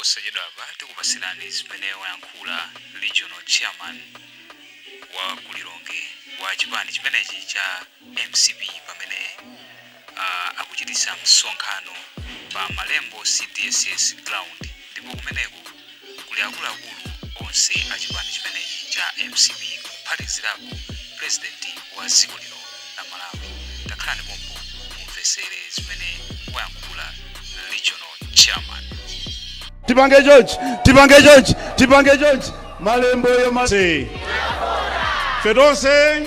Posachedwapa tikupasirani zimene wayankhula regional chairman wa ku Lilongwe wa chipani chimenechi cha mcp pamene akuchititsa msonkhano pa Malembo CDSS ground ndipo kumeneku kuli akuluakulu onse a chipani chimenechi cha mcp kuphatikizirapo president wa dziko lino la Malawi. Takhalani pompo mumvesere zimene wayankhula regional chairman. Tipange chonchi, tipange chonchi, tipange chonchi. Malembo yo ma Si. Fe tonse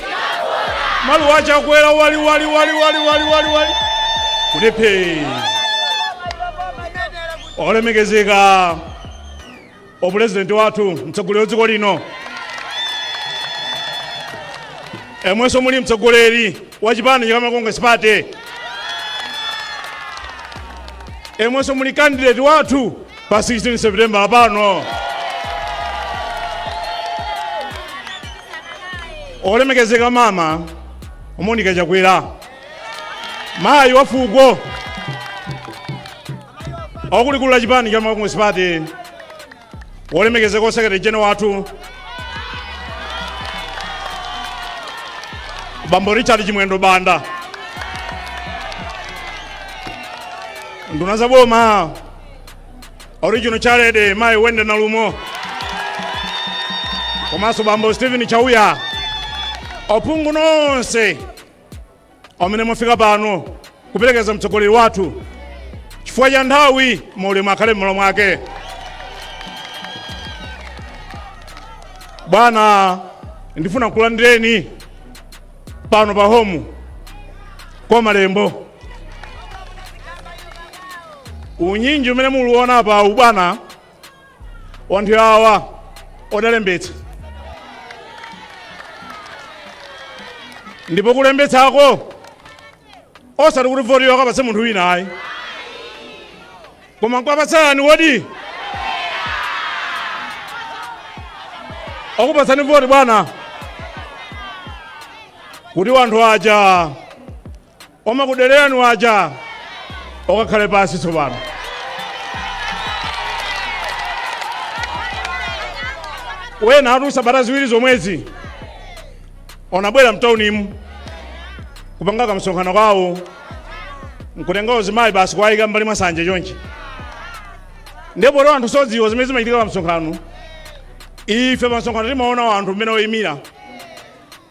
maluwa achakwera wali wali wali wali wali wali wali kuti phe. Olemekezeka opulezidenti wathu, mtsogoleri wa dziko lino, emwenso muli mtsogoleri wa chipani cha Congress Party, emwenso muli candidate wathu pa 16 September pano, olemekezeka mama Monica Chakwera, mayi wa fuko akulikulu la chipani cha Congress Party, wolemekezeka secretary general wathu Bambo Richard Chimwendo Banda, nduna za boma, regional chairlady mayi Wendy Nalumo komanso Bambo Stephen Chauya, ophungu nonse amene mwafika pano kuperekeza mtsogoleri wathu, chifukwa cha nthawi, maulemu akhale m'malo mwake. Bwana, ndifuna kulandireni pano pa home kwa Malembo. Unyinji umene muluona pa ubwana, wanthu awa odalembetsa, ndipo kulembetsako osati kuti voti akapatse munthu wina ayi, koma nkuwapatsani wodi akupatsani voti bwana, kuti wanthu aja omakudererani waja okakhale pasi tsopano. Wena atu sabata ziwiri zomwezi onabwera mtaunimu kupanga kamsonkhano kawo, nkutenga ozimayi basi kuwayika mbali mwa nsanja chonchi, ndipo lero anthu sodziwa zimene zimachitika pa msonkhano. Ife pa msonkhano timaona anthu mmene oyimira,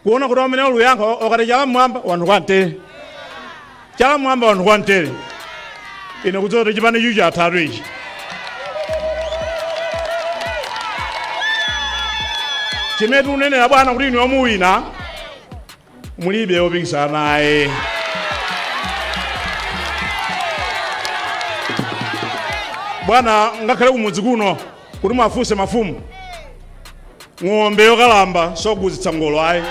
kuona kuti amene oluyankha okati chala mmwamba wanthu kwantere, chala mmwamba wanthu kwantere. Ine kudziwa kuti chipani chichi athatu ichi. Chimene tikunenera bwana kuti inu omuwina mulibe opikisana naye. Bwana, ngakhale kumudzi kuno kuti mwafunse mafumu, ng'ombe yokalamba soguzitsa ngolo ayi.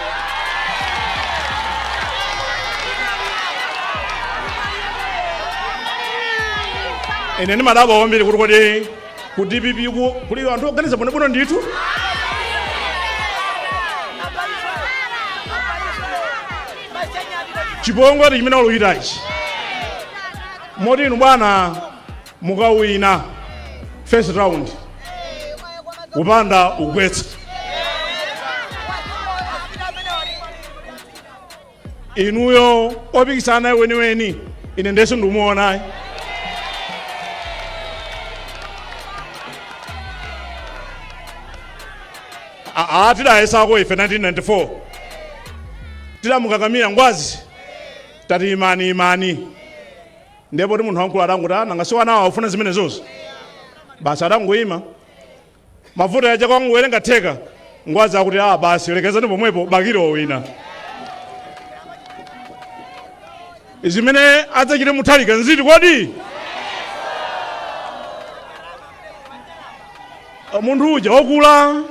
Ine ndimadabwa kwambiri kuti kodi ku DPP kuli anthu oganiza bwinobwino ndithu. Chipongwe ati chimene waluchitachi, moti inu bwana mukawina first round kupanda ugwetsa inuyo opikisana naye weniweni, ine ndeso ndikumuonayi. Tidayesako ife 1994, tidamukakamira Ngwazi, tati imani, imani, ndipo ti munthu wamkulu adanguti, "Ah, nanga si wanawo akufuna zimenezozo?" Basi, adangoyima. Mavuto yacha kwanguwerenga theka, Ngwazi akuti, "Ah, basi, lekezani pomwepo, Bakili wawina." Zimene adzachite Mutharika nziti kodi? Munthu uja wokula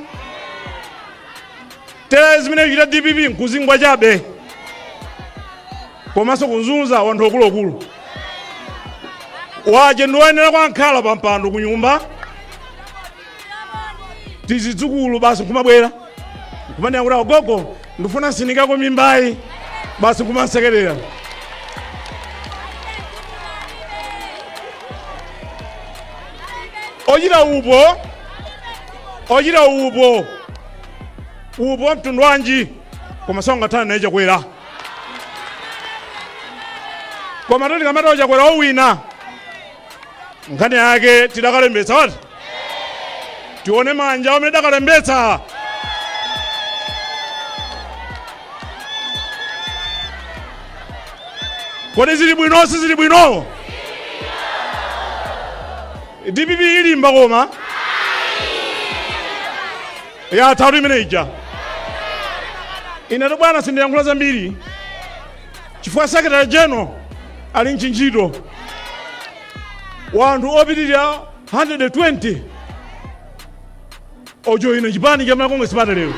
tera, zimene kuchita DPP nkuzingwa chabe komanso kuzunza wanthu okuluokulu. Waje ndiwoyenera kwankhala pa mpando ku nyumba, tizidzukulu basi nkumabwera nkumanena kuti, "Agogo, ndifuna nsinikako mimbayi," basi nkumansekerera. Ochita upo, ochita upo, upo wa mtundu wanji, koma sangathane naye Chakwera. Koma tikamati Chakwera owina, nkhani yake tidakalembetsa wati tione manja amene dakalembetsa. Kodi zili bwino, sizili bwino? DPP ilimba, koma yatatu imene ija. Ine bwana sindiyankhula zambiri chifukwa secretary general ali mchinjito. Wanthu opitirira 120 ojoyina chipani cha Malawi Congress Party lero.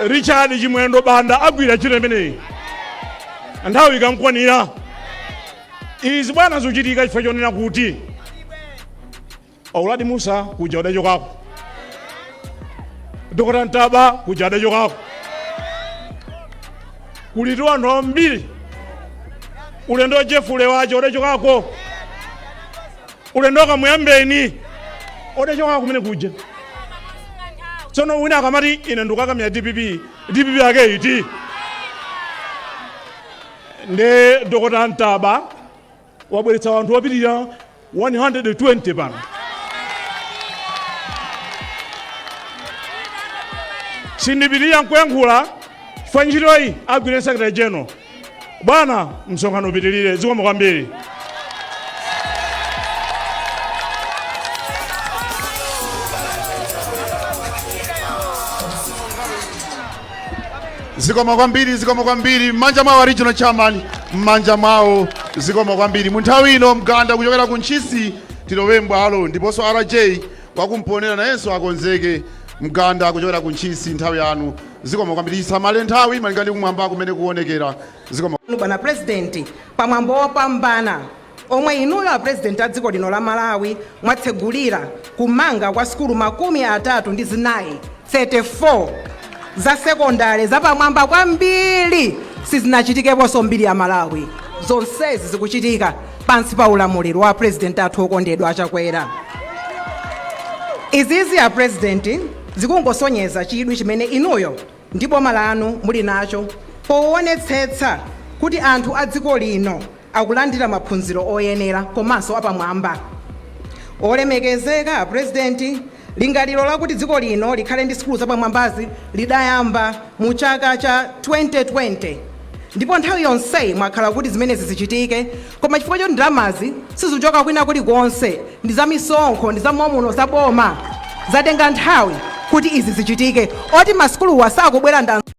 Richard Chimwendo Banda agwira ntchito imeneyi nthawi ikamkwanira. Izi bwana zikuchitika chifukwa chonena kuti Auladi Musa kuja adachokako, Dr. Ntaba kuja adachokako, kulitu anthu ambiri. Ulendo wa Jeffrey wacho udachokako, ulendo wa Kamuyambeni udachokako kumene kuja. Tsono wina akamati ine ndikukakamira DPP, DPP yake iti? Nde Dr. Ntaba wabweretsa anthu opitirira 120 pano. Sindipitirira nkuyankhula chifukwa ntchitoyi agwire secretary general. Bwana, msonkhano upitirire. Zikomo kwambiri. Zikomo kwambiri, zikomo kwambiri. M'manja mwawo, regional chairman, m'manja mwawo. Zikomo kwambiri. Mu nthawi ino Mganda kuchokera ku Ntchisi, tilowe mbwalo, ndiponso RJ wakumponera nayenso akonzeke. Mganda kuchokera ku Ntchisi, nthawi yanu. Zikomo kwambiri. Tisamale nthawi malinga ndi kumwamba kumene kuonekera. Zikomo. Bwana Purezidenti, pamwambo wopambana omwe inuyo a Purezidenti a dziko lino la Malawi mwatsegulira kumanga kwa sukulu 34 34 za sekondale zapamwamba kwambiri, sizinachitikeponso mbiri ya Malawi. Zonsezi zikuchitika pansi pa ulamuliro wa Purezidenti athu okondedwa Achakwera. Izizi, a Purezidenti, zikungosonyeza chidwi chimene inuyo ndi boma lanu muli nacho poonetsetsa kuti anthu a dziko lino akulandira maphunziro oyenera komanso apamwamba. Olemekezeka a Purezidenti, lingaliro lakuti dziko lino likhale ndi sukulu zapamwambazi lidayamba mu chaka cha 2020, ndipo nthawi yonseyi mwakhala kuti zimenezi zichitike, koma chifukwa choti ndalamazi sizichoka kwina kulikonse, ndi za misonkho, ndi za momuno za boma, zatenga nthawi kuti izi zichitike, oti masukuluwa sakubwera nda